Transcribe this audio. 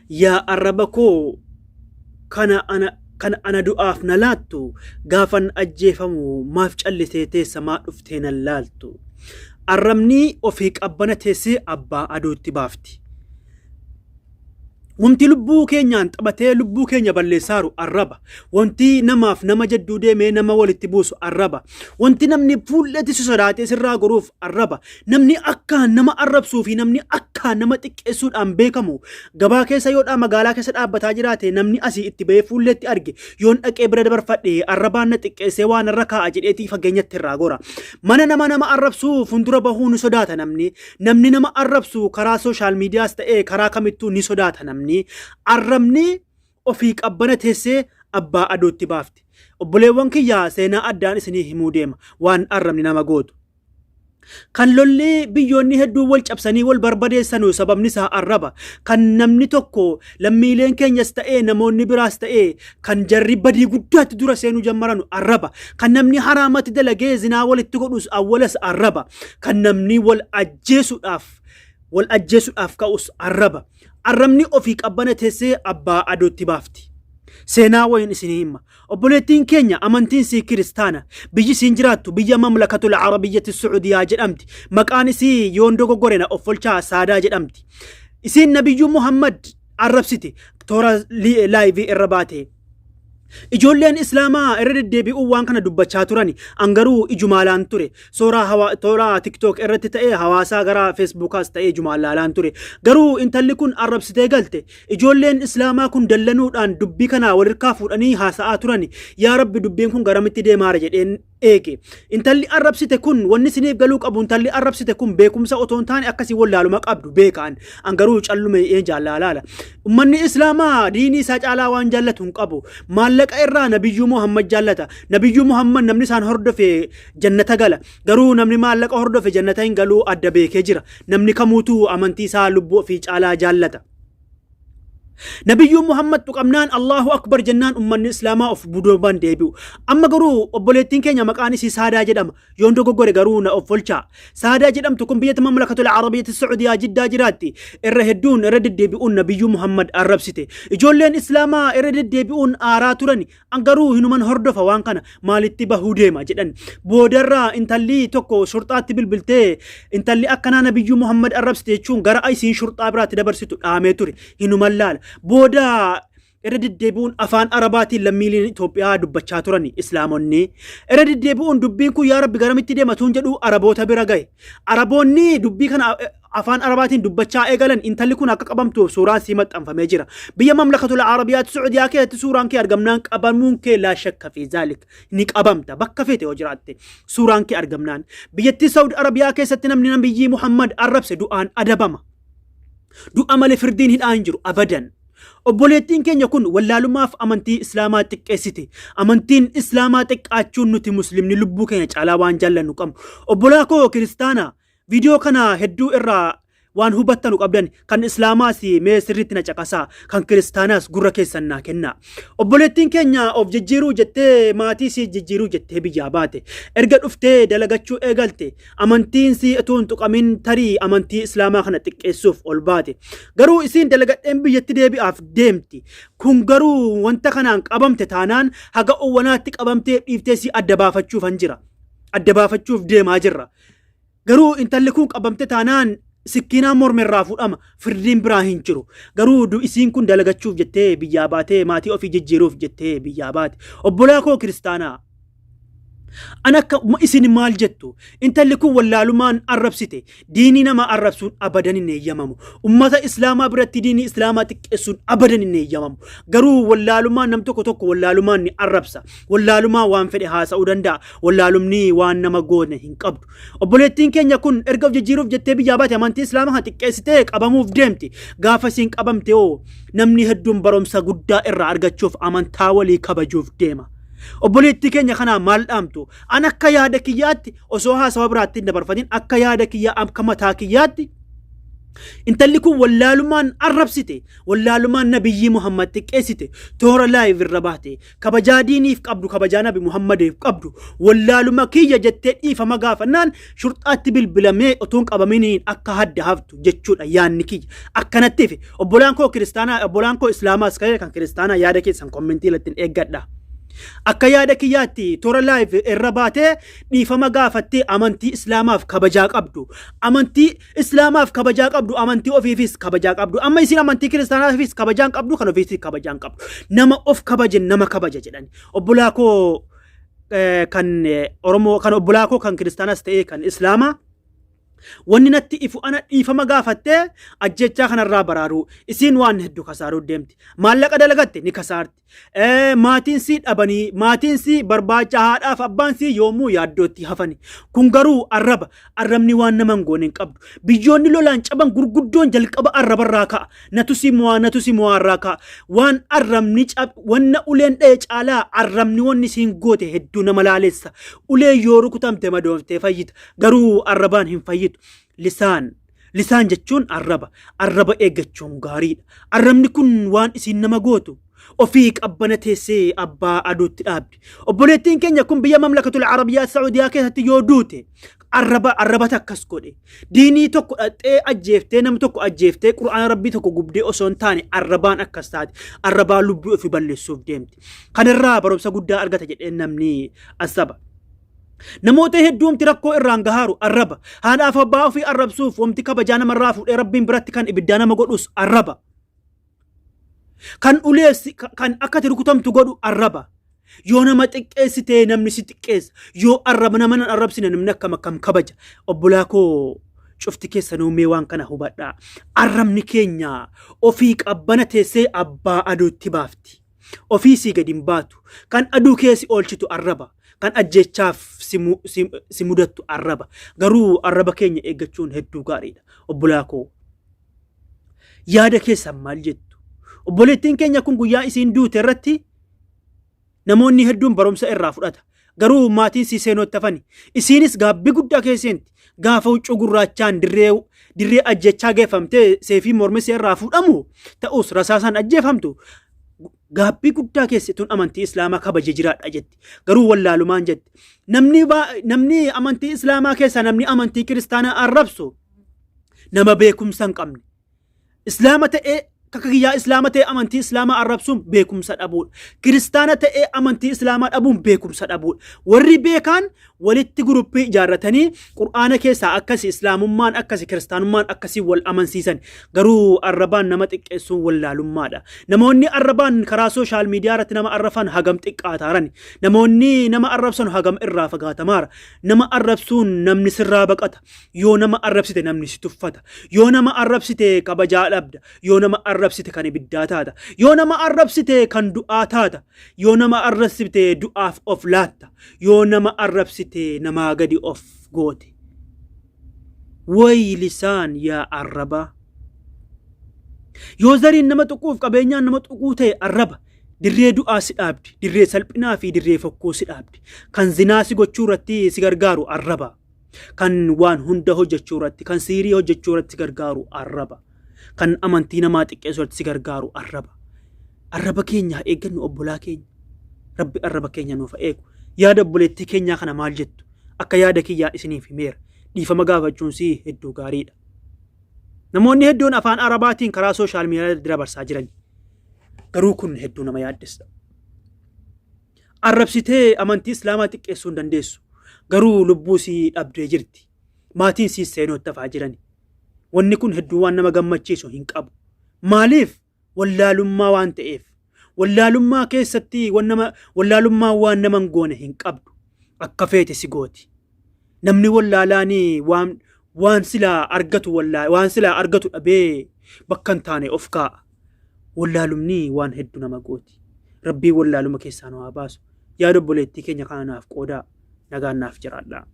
Yaa arraba koo kana ana kan ana du'aaf na laattu gaafan ajjeefamu maaf callisee teessa maa dhuftee nan laaltu. Arrabni ofii qabbana teessee abbaa aduutti baafti. Wanti lubbuu keenyaan taphatee lubbuu keenya balleessaaru arraba. Wanti namaaf nama jedduu deemee nama walitti buusu arraba. Wanti namni fuulleetti si sodaatee sirraa goruuf arraba. Namni akkaan nama arrabsuu fi namni akkaan nama xiqqeessuudhaan beekamu gabaa keessa yoo magaalaa keessa dhaabbataa jiraate namni asii itti bahee fuulleetti arge yoon dhaqee bira dabarfadhe arrabaan na xiqqeessee waan irra kaa'a jedheetii fageenyatti irraa gora. Mana nama nama arrabsuu fuuldura bahuu ni sodaata namni. Namni nama arrabsu karaa sooshaal miidiyaas ta'ee karaa kamittuu ni sodaata namni. Arrabni ofii qabbana teessee abbaa aduutti baafti. Obboleewwan kiyya seenaa addaan isinii himuu deema waan arrabni nama gootu. Kan lolli biyyoonni hedduun wal cabsanii wal barbadeessanu sababni isaa arraba. Kan namni tokko lammiileen keenyas ta'ee namoonni biraas ta'ee kan jarri badii guddaatti dura seenuu jammaranu arraba. Kan namni haraamatti dalagee zinaa walitti godhus awwalas arraba. Kan namni wal ajjeesuudhaaf wal ajjeesuudhaaf ka'us arraba. Arrabni ofii qabbana teessee abbaa aduutti baafti. Seenaa wayiin isinii hima. Obboleettiin keenya amantiin sii kiristaana. Biyyi isiin jiraattu biyya Mamlakatul Arabiyyati Su'udiyaa jedhamti. Maqaan isii yoon dogoggore na offolchaa Saadaa jedhamti. Isiin Nabiyyuu Muhammad arrabsiti toora laayivii irra baate. Ijoolleen Islaamaa irra deddeebi'uun waan kana dubbachaa turani. An garuu ijumaalaan ture. Sooraa hawa toora TikTok irratti ta'ee hawaasaa gara Facebookaas ta'ee ijumaan laalaan ture. Garuu intalli kun arrabsitee galte. Ijoolleen Islaamaa kun dallanuudhaan dubbii kana walirkaa fuudhanii haasa'aa turani. Yaa Rabbi dubbiin kun garamitti deemaara jedheen eege. Intalli arrabsite kun wanni isiniif galuu qabu intalli arrabsite kun beekumsa otoo hin taane akkasii wallaaluma qabdu beekaan. An garuu callume ee jaalaalaala. Ummanni Islaamaa diinii isaa caalaa waan jaallatu hin qabu. Maallaqa irraa Nabiyyuu Muhammad jaallata. Nabiyyuu Muhammad namni isaan hordofe jannata gala. Garuu namni maallaqa hordofe jannata hin galuu adda beekee jira. Namni kamuutu amantii isaa lubbuu ofii caalaa jaallata. Nabiyyuun Muhammad tuqamnaan Allahu Akbar jennaan ummanni Islaamaa of duuban deebi'u. Amma garuu obboleettiin keenya maqaan isii Saadaa jedhama. Yoon dogoggore garuu na of folchaa. Saadaa jedhamtu kun biyya Mamlakatul Arabiyyati Su'udiyaa Jiddaa jiraatti. Irra hedduun irra deddeebi'uun Nabiyyuu Muhammad arrabsite. Ijoolleen Islaamaa irra deddeebi'uun aaraa turani. An garuu hinuman hordofa waan kana maalitti bahuu deema jedhan. Boodarra intalli tokko shurxaatti bilbiltee intalli akkanaa Nabiyyuu Muhammad arrabsite jechuun gara isiin shurxaa biraatti dabarsitu dhaamee ture. Hinuman laala. Booda irra deddeebi'uun afaan Arabaatiin lammiileen Itoophiyaa dubbachaa turan Islaamonni. Irra deddeebi'uun dubbiin kun yaa Rabbi garamitti deema tuun jedhu Araboota bira gahe. Araboonni dubbii kana afaan Arabaatiin dubbachaa eegalan intalli kun akka qabamtuuf suuraan sii maxxanfamee jira. Biyya Mamlakatul Arabiyaatti Su'udiyaa keessatti suuraan kee argamnaan qabamuun kee laa shakka fi zaalik ni qabamta bakka feete yoo jiraatte suuraan kee argamnaan. Biyyattii Saudi Arabiyaa keessatti namni nabiyyii Muhammad arrabse du'aan adabama. Du'a malee firdiin hidhaa hin jiru abadan. Obboleettiin keenya kun wallaalummaaf amantii Islaamaa xiqqeessite. Amantiin Islaamaa xiqqaachuun nuti muslimni lubbuu keenya caalaa waan jaallannu qabnu. Obbolaa koo kiristaanaa Viidiyoo kana hedduu irraa waan hubattanu qabdan kan Islaamaas mee sirriitti na caqasaa kan kiristaanaas gurra keessan naa kennaa. Obboleettiin keenya of jijjiiruu jettee maatii sii jijjiiruu jettee biyyaa baate. Erga dhuftee dalagachuu eegalte amantiin sii utuu hin tuqamin tarii amantii Islaamaa kana xiqqeessuuf ol baate. Garuu isiin dalagadheen biyyatti deebi'aaf deemti. Kun garuu wanta kanaan qabamte taanaan haga owwanaatti qabamtee dhiiftee sii adda baafachuufan jira. Adda baafachuuf deemaa jirra. Garuu intalli kun qabamte taanaan sikkiinaan morma irraa fuudhama. Firdiin biraa hin jiru. Garuu isiin kun dalagachuuf jettee biyyaa baatee maatii ofii jijjiiruuf jettee biyyaa baate. Obbolaa koo kiristaanaa. An akka isin maal jettu? Intalli kun wallaalumaan arrabsite. Diinii nama arrabsuun abadan hin eeyyamamu. Ummata Islaamaa biratti diinii Islaamaa xiqqeessuun abadan hin eeyyamamu. Garuu wallaalumaan nam tokko tokko wallaalumaan ni arrabsa. Wallaalumaan waan fedhe haasa'uu danda'a. Wallaalumni waan nama goone hin qabdu. Obboleettiin keenya kun erga of jijjiiruuf jettee biyyaa baate amantii Islaamaa kana xiqqeessitee qabamuuf deemti. Gaafa isiin qabamte hoo namni hedduun barumsa guddaa irraa argachuuf amantaa walii kabajuuf deema. Obboleettii keenya kanaa maal dhaamtu? An akka yaada kiyyaatti osoo haasawa biraatti hin dabarfatin akka yaada kiyyaa akka mataa kiyyaatti Intalli kun wallaalumaan arrabsite, wallaalumaan Nabiyyii Muhammad xiqqeessite, toora live irra baate, kabajaa diiniif qabdu, kabajaa Nabi Muhammadiif qabdu, wallaaluma kiyya jettee dhiifama gaafannaan shurxaatti bilbilamee otoo hin qabaminiin akka hadda haftu jechuudha yaanni kiyya. Akkanatti ife obbolaan koo kiristaanaa, obbolaan koo islaamaas ka'ee kan kiristaanaa yaada keessan kommentii irratti eeggadha. Akka yaada kiyyaatti toora live irra baatee dhiifama gaafattee amantii islaamaaf kabajaa qabdu, amantii Islaamaaf kabajaa qabdu, amantii ofiifis kabajaa qabdu. Amma isin amantii kiristaanaafis kabajaan qabdu, kan ofiifis kabajaan qabdu. Nama of kabaje nama kabaja jedhani. Obbolaa koo kan Oromoo, kan obbolaa koo kan kiristaanas ta'ee kan Islaamaa wanni natti ifu ana dhiifama gaafattee ajjechaa kanarraa baraaruu isiin waan hedduu kasaaruu deemti. Maallaqa dalagatte ni kasaarti. Maatiin sii dhabanii maatiin sii barbaacha haadhaaf abbaan sii yoomuu yaaddootti hafani. Kun garuu arraba. Arrabni waan nama hin goone hin qabdu. Biyyoonni lolaan caban gurguddoon jalqaba arrabarraa ka'a. Natu si mo'aa natu si mo'aa irraa ka'a. Waan arrabni cab wanna uleen dha'e caalaa arrabni wanni siin goote hedduu nama laalessa. Uleen yoo rukutamte madooftee fayyita. Garuu arrabaan hin fayyitu. Lisaan. Lisaan jechuun arraba. Arraba eeggachuun gaariidha. Arrabni kun waan isiin nama gootu ofii qabbana teessee abbaa aduutti dhaabdi. Obboleettiin keenya kun biyya mamlakatul Arabiyaa Saa'udiyaa keessatti yoo duute arraba arrabata akkas godhe. Diinii tokko dhaqxee ajjeeftee nama tokko ajjeeftee qur'aana rabbii tokko gubdee osoo hin taane arrabaan akkas taate. Arrabaa lubbuu ofii balleessuuf deemti. Kanarraa barumsa guddaa argata jedhee namni asaba. Namoota hedduu wamti rakkoo irraan gahaaru arraba. Haadhaaf abbaa ofii arrabsuuf wamti kabajaa namarraa fuudhee rabbiin biratti kan ibiddaa nama godhus arraba. Kan ulee kan akka ati rukutamtu godhu arraba. Yoo nama xiqqeessite namni si xiqqeessa. Yoo arraba nama nan arrabsine namni akkam akkam kabaja. Obbolaa koo cufti keessanuu mee waan kana hubadhaa. Arrabni keenya ofii qabbana teessee abbaa aduutti baafti. Ofii sii gadi hin baatu. Kan aduu kee si oolchitu arraba. Kan ajjeechaaf si mu- si si mudattu arraba. Garuu arraba keenya eeggachuun hedduu gaariidha. Obbolaa koo yaada keessan maal jettu? Obboleettiin keenya kun guyyaa isiin duute irratti namoonni hedduun barumsa irraa fudhata. Garuu maatiin sii seenootti hafani. Isiinis gaabbii guddaa keessa seenti. Gaafa huccuu gurraachaan dirree dirree ajjechaa geeffamtee seefii mormi ishee irraa fuudhamu ta'us rasaasaan ajjeefamtu gaabbii guddaa keessa tun amantii islaamaa kabaje jiraadha jetti. Garuu wallaalumaan jetti. Namni namni amantii islaamaa keessaa namni amantii kiristaanaa arrabsu nama beekumsa hin qabne. Islaama ta'ee kakka kiyyaa islaama ta'ee amantii islaamaa arrabsuun beekumsa dhabuudha. Kiristaana ta'ee amantii islaamaa dhabuun beekumsa dhabuudha. Warri beekaan walitti guruppii ijaarratanii qur'aana keessaa akkasi islaamummaan akkasi kiristaanummaan akkasii wal amansiisan. Garuu arrabaan nama xiqqeessuun wallaalummaadha. Namoonni arrabaan karaa sooshaal miidiyaa irratti nama arrafan hagam xiqqaataaran. Namoonni nama arrabsan hagam irraa fagaatamaara. Nama arrabsuun namni sirraa baqata. Yoo nama arrabsite namni si tuffata. Yoo nama arrabsite kabajaa dhabda. Yoo nama arrabsite kan ibiddaa taata. Yoo nama arrabsite kan du'aa taata. Yoo nama arrabsite du'aaf of laatta. Yoo nama arrabsite namaa gadi of goote. Way lisaan yaa arrabaa. Yoo zariin nama tuquuf qabeenyaan nama tuquu ta'e arraba. Dirree du'aa si dhaabdi. Dirree salphinaa fi dirree fokkuu si dhaabdi. Kan zinaa si gochuu irratti si gargaaru arraba. Kan waan hunda hojjechuu irratti, kan siirii hojjechuu irratti si gargaaru arraba. Kan amantii namaa xiqqeessuu irratti si gargaaru arraba. Arraba keenya haa eeggannu obbolaa keenya. Rabbi arraba keenya nuuf haa eegu. Yaada obboleettii keenyaa kana maal jettu? Akka yaada kiyyaa isiniif himeera. Dhiifama gaafachuun sii hedduu gaariidha. Namoonni hedduun afaan Arabaatiin karaa sooshaal miidiyaa irratti dabarsaa jiran. Garuu kun hedduu nama yaaddessa. Arrabsitee amantii Islaamaa xiqqeessuu hin dandeessu. Garuu lubbuu sii dhabdee jirti. Maatiin siis seenootti hafaa jirani. Wanni kun hedduu waan nama gammachiisu hin qabu. Maaliif? Wallaalummaa waan ta'eef. Wallaalummaa keessatti wallaalummaa waan nama hin goone hin qabdu. Akka feete si gooti. Namni wallaalaan waan waan silaa argatu waan silaa argatu dhabee bakka hin taane of kaa'a. Wallaalumni waan heddu nama gooti. Rabbiin wallaaluma keessaa nu haa baasu. Yaada obboleettii keenya kana naaf qoodaa. Nagaan naaf jiraadhaa.